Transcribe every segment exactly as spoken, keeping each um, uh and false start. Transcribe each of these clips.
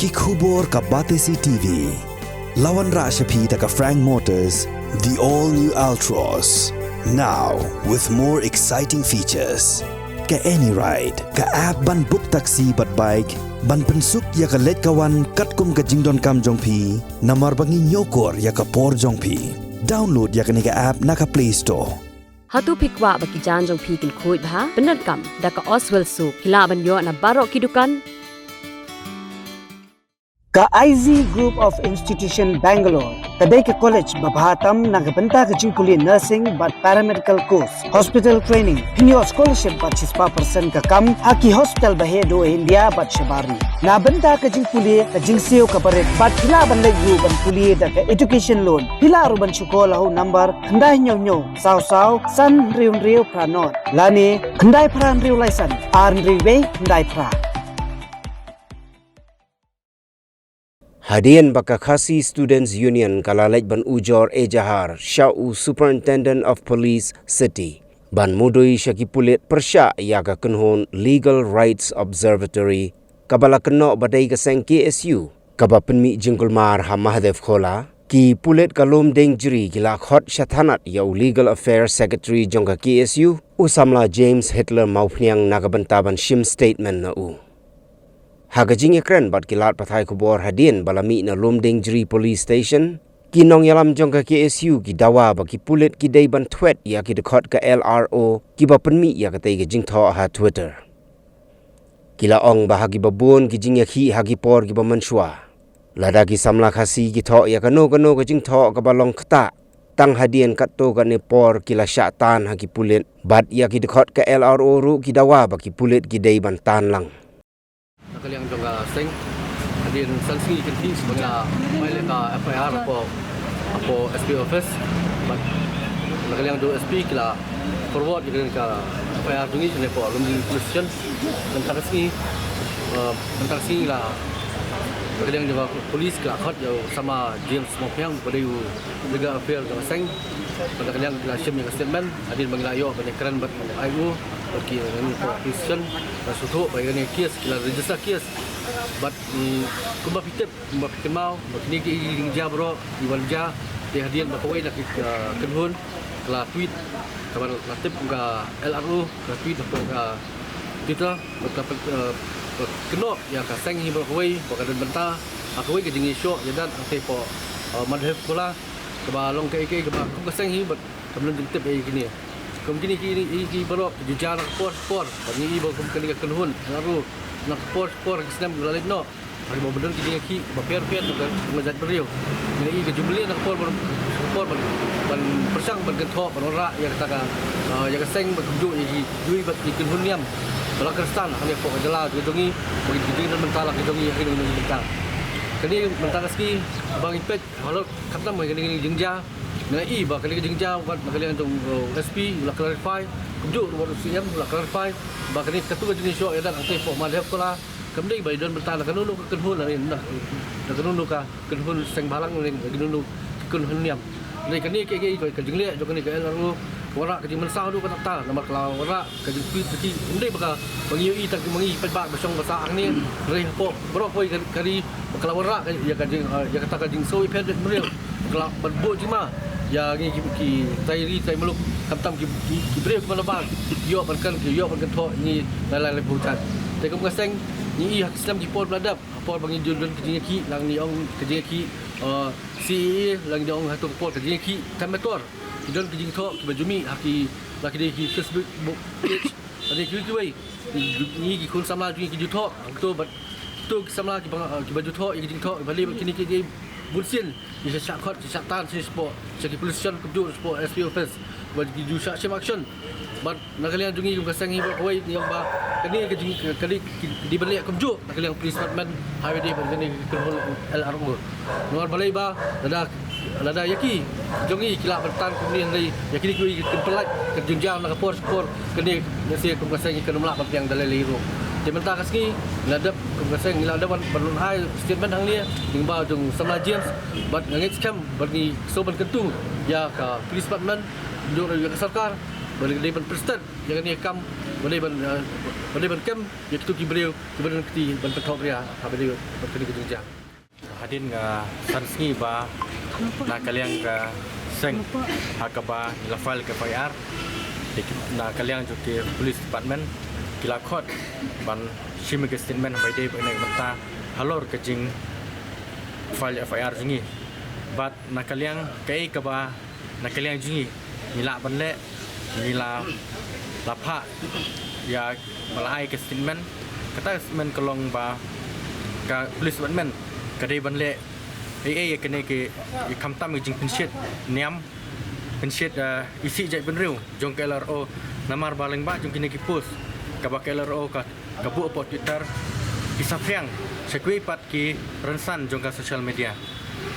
Ki khubor ka Batesi T V. La wanrah sha phi da ka Frank Motors, the all new Altroz. Now with more exciting features. Ka AnyRide, ka app ban book taxi bad bike, ban pynsuk ïa ka leit ka wan katkum ka jingdonkam jong phi, namar ba ngi ñiewkor ïa ka por jong phi. Download ïa kane ka app na ka Play Store. Hato phi kwah ba ki jaiñ jong phi kin khuid bha? Pyndonkam da ka Oswell Soap, phi lah ban ïoh na baroh ki dukan. Ka I Z Group of Institution Bangalore ka dei ka college ba bha tam na ka bynta ka jingpule nursing bad paramedical course, hospital training, pynïoh scholarship bad shispah percent ka kam ha ki hospital ba heh duh India bad shabar ri. Na bynta ka jingpule, ka jingsiew kaba rit bad phi lah ban leit ruh ban pule da ka education loan. Phi lah ruh ban shu call ha u number khyndai hynñiew hynñiew saw saw san hynriew hynriew phra nod lane khyndai phra hynriew lai san ar hynriew wei khyndai phra. Hadien ba ka Khasi Students Union ka la leit ban ujor ejahar sha u Superintendent of Police City ban mudui sha ki pulit pyrshah ïa ka kynhun Legal Rights Observatory kaba la kynnoh ba dei ka seng K S U kaba pynmih jingkulmar ha Mahadev Khola, ki pulit ka Lumdieng Jri ki la khot sha thanat ïa u Legal Affairs Secretary jong ka K S U, u samla James Hitler Mawphniang, na ka bynta ban shim statement na u. Ha ka jingïakren bad ki lad pathai khubor hadien ba la mih na Lumdieng Jri Police Station, ki nongïalam jong ka K S U ki dawa ba ki pulit ki dei ban thwet ïa ki dkhot ka L R O kiba pynmih ïa katei ka jingthoh ha Twitter. Ki la ong ba ha kiba bun ki jingïakhih ha ki por kiba mynshuwa, lada ki samla Khasi ki thoh ïa kano kano ka jingthoh kaba long ktah tang hadien katto katne por, ki la shah tan ha ki pulit, bad ïa ki dkhot ka L R O ruh ki dawa ba ki pulit ki dei ban tan lang. Na ka liang jong ka seng, hadien san sngi kynthih ba ngi la file ïa ka F I R hapoh, hapoh S P office. Bad na ka liang jong S P ki la forward ïa ka F I R jong ngi sha hapoh Lumdieng Police Station. Mynta ka sngi, eh, mynta ka sngi la, na ka liang jong ka police ki la khot ïa u samla James Mawphniang ba dei u Legal Affairs jong ka seng. Bad na ka liang ki la shim ïa ka statement hadien ba ngi la ïoh ban ïakren bad u I O, bad ki, eh, ngi hapoh Police Station, ban sngewthuh ba ïa kane ka case ki la register case. Bad, mm, kumba phi tip, kumba phi kynmaw ba kine ki jingjia baroh ki wan jia, te hadien ba kawei na ki, eh, kynhun ka la tweet, kaba la tip kum ka L R O, ka la tweet hapoh ka Twitter, bad ka, eh, kynnoh ïa ka seng hi baroh kawei ba ka don bynta ha kawei ka jingïashoh ïadat hangtei hapoh, eh, Mahadev Khola, kaba long kaei kaei kaba kum ka seng hi bad kam don jingtip ïa kine. Kum kine ki, ki, ki baroh ki ju jia na ka por por, bad ngi i ba kum kane ka kynhun L R O na ka por por ki snem ki la leit noh. Bad ba don ki jingïakhih ba pher pher na ka, na ka jaitbynriew. Ngi i ka jingmlien na ka por, por ban, ban pyrshang ban kynthoh, ban wanrah ïa kata ka, ah, ïa ka seng, bad kumjuh ïa ki, ïa bad ki kynhun niam ba la khristan hangne hapoh ka jylla jong ngi, ba ki jingdon bynta la ka jong ngi ha kine ki bynta. Kane mynta ka sngi ba ngi peit halor khamtam ha kine ki jingjia, ngi i ba kane ka jingjia wat na ka liang jong, uh, S P u la clarify, kumjuh ruh wat u C M u la clarify ba kane katu ka jingïashoh ïadat hangtei hapoh Mahadev Khola kam dei ba i don bynta na kano kano ka kynhun, na, na kano kano ka kynhun seng bhalang, na kano kano ka kynhun niam. Hynrei kane ka, ka, ka, ka jingleh jong kane ka L R O, wanrah ka jingmynsaw haduh katta katta, namar ka la wanrah ka jingtweet ka ki, ym dei ba ka, ba ngi ïohi tang ba ngi paidbah ba shong ba sah hangne, hynrei hapoh baroh kawei ka, ka ri, ba ka la wanrah ka, ïa ka jing, ïa kata ka jingsngew ïapher jaitbynriew, ba ka la ban buh jingma ïa ngi ki, ki trai ri trai muluk, khamtam ki, ki, ki briew kiba nabar, ki ïoh ban kren, ki ïoh ban kynthoh ïa ngi na lai lai pyrshah. Te kum ka seng, ngi i ha ki snem ki por ba la dep, ha por ba ngi ju don ka jingïakhih, la ngi ong ka jingïakhih, eh, C A A, la ngi ong hato ka por ka jingïakhih Coimbatore, ki don ki jingthoh kiba ju mih ha ki, la ki dei ki Facebook page, la dei kiwei kiwei, ngi ki khun samla jong ngi ki ju thoh, to bad to ki samla kiba, kiba ju thoh ïa ki jingthoh, balei ba kine ki, ki bunsien ngi shah khot, shah tan shapoh, sha ki police station kumjuh shapoh S P office, bad ki ju shah shim action. Bad na ka liang jong ngi kum ka seng hi baroh kawei ngi ong ba kane ka jing, ka dei, ki dei ban leh kumjuh na ka liang police department, ha kaba ïadei bad kane ka kynhun L R O. Namar balei ba lada, lada ïa ki jong ngi ki lah ban tan kumne, hynrei ïa kine kiwei ki pynlait ka jingjia na ka por sha ka por, kane lehse kum ka seng kan ym lah ban pdiang da lei lei ruh. Te mynta ka sngi ngi la dep, kum ka seng ngi la dep ban, ban ai statement hangne lyngba jong u samla James, bad nga ngeit skhem ba ngi sngewbha ban kyntu ïa ka police department, kumjuh ruh ïa ka sorkar, ba ngi dei ban pynstet ïa kane ka kam Ban dei ban, eh, ban dei ban kem ïa kito ki briew kiba don kti ban pynthok ria ha ban dei ban kane ka jingjia. Hadien nga san sngi ba na ka liang ka seng ha kaba ngi la file ka F I R, na ka liang jong ki police department ki la khot ban shim ka statement ba dei ba nek mynta halor ka jing file F I R jong ngi. Bad na ka liang kaei kaba na ka liang jong ngi ngi lah ban leh, ngi la, la phah ïa, ba la ai ka statement. Kata ka statement ka long ba ka police department ka dei ban leh ei ei ïa kane ka, ïa khamtam ka jingpynshit niam, pynshit, eh, isih jaitbynriew jong ka L R O, namar ba lyngba jong kine ki post kaba ka L R O ka ka buh hapoh Twitter ki saphriang sha kiwei pat ki rynsan jong ka social media.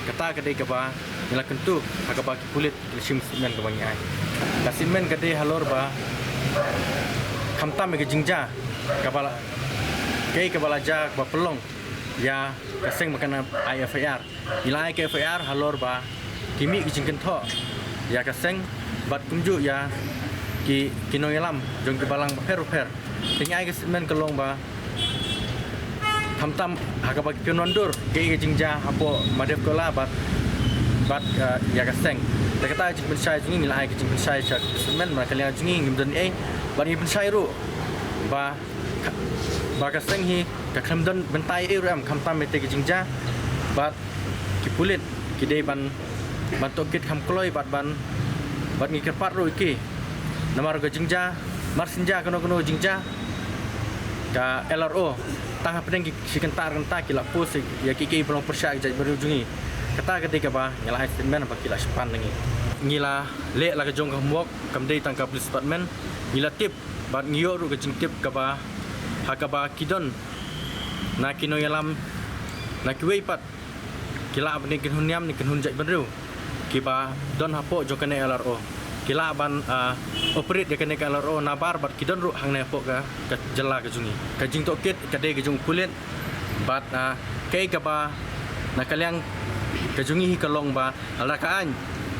Kata ka dei kaba ngi la kyntu ha kaba ki pulit ki la shim statement kaba ngi ai. Ka statement ka dei halor ba khamtam ïa ka jingjia kaba la, kaei kaba la jia kaba pynlong ïa ka seng ba kan ai F I R. Ngi la ai ka F I R halor ba ki mih ki jingkynthoh ïa ka seng bad kumjuh ïa ki, ki nongïalam jong ki balang bapher bapher. Te ngi ai ka statement ka long ba khamtam ha kaba ki pynwandur kaei ka jingjia hapoh Mawdev Kuala bad, bad, eh, ïa ka seng. Te kata ka jingpynshai jong ngi, ngi la ai ka jingpynshai sha ka statement, na ka liang jong ngi ngim don ei bad ngi pynshai ruh ba, ba ka seng hi ka khlem don bynta ei ruh em, khamtam ïa te ka jingjia bad ki pulit ki dei ban, ban tohkit kham kloi bad ban, bad ngi kyrpad ruh ïa ki. Namar ka jingjia, mar shen jia kano kano jingjia, ka L R O tang hapdeng ki shi kynta ar kynta ki la post ïa kiei kiei ba long pyrshah ïa ka jaitbynriew jong ngi. Kata ka dei kaba ngi la ai statement ba ki la shah pan na ngi. Ngi la leh la ka jong ka homework, kam dei tang ka police department. Ngi la tip bad ngi ïoh ruh ka jingtip kaba, ha kaba ki don na ki nongïalam, na kiwei pat ki lah ban kynhun niam ne kynhun jaitbynriew kiba don hapoh jong kane L R O. Ki lah ban, ah, operate ïa kane ka L R O nabar bad ki don ruh hangne hapoh ka, ka jylla ka jong ngi. Ka jingtohkit ka dei ka jong u pulit bad, ah, kaei kaba na ka liang ka jong ngi hi ka long ba lada ka aiñ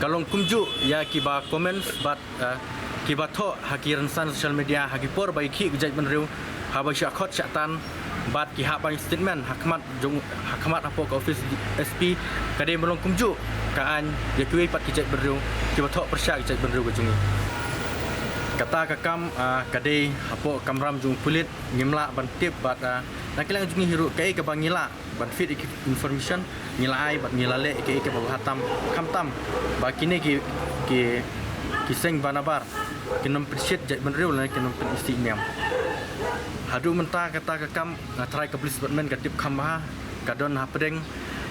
ka long kumjuh ïa kiba comments bad, ah, kiba thoh ha ki rynsan social media ha ki por ba ïa ki, ki jaitbynriew haba shah khot shah tan bad ki hap ban statement ha khmat jong, ha khmat hapoh ka office S P, ka dei ban long kumjuh ka aiñ ïa kiwei pat ki jaitbynriew kiba thoh pyrshah ki jaitbynriew ka jong ngi. Kata ka kam, ah, ka dei hapoh kamram jong u pulit, ngim lah ban tip bad, ah, na ka liang jong ngi hi ruh kaei kaba ngi lah ban feed ïa ki information ngi la ai bad ngi la leh ïa kiei kiei ba bha tam, khamtam ba kine ki, ki, ki seng ba nabar kin ym pynshit jaitbynriew lane kin ym pynisih niam. Haduh mynta kata ka kam nga tharai ka police department ka tip kham bha, ka don hapdeng,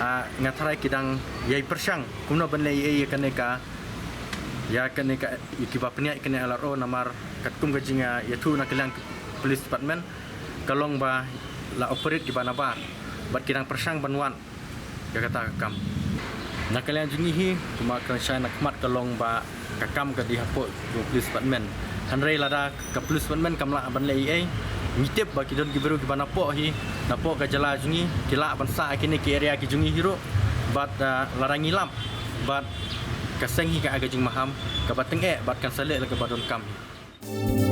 ah, nga tharai ki dang ïai pyrshang kumno ban leh ei ei ïa kane ka, ïa kane ka, ïa kiba pynïaid kane L R O namar katkum ka jing, ah, ïathuh na ka liang ka police department ka long ba la operate kiba nabar bad ki dang pyrshang ban wad ïa kata ka kam. Na ka liang jong ngi hi, kumba kren shai na khmat ka long ba ka kam ka dei hapoh jong police department. Hynrei lada ka police department kam lah ban leh ei ei, ngi tip ba ki don ki briew kiba napoh hi, napoh ka jylla jong ngi, ki lah ban sah ïa kine ki area ki jong ngi hi ruh. Bad, ah, lada ngi lap bad ka seng hi ka ai ka jingmaham kaba tyngeh bad kan sa leh la kaba donkam hi.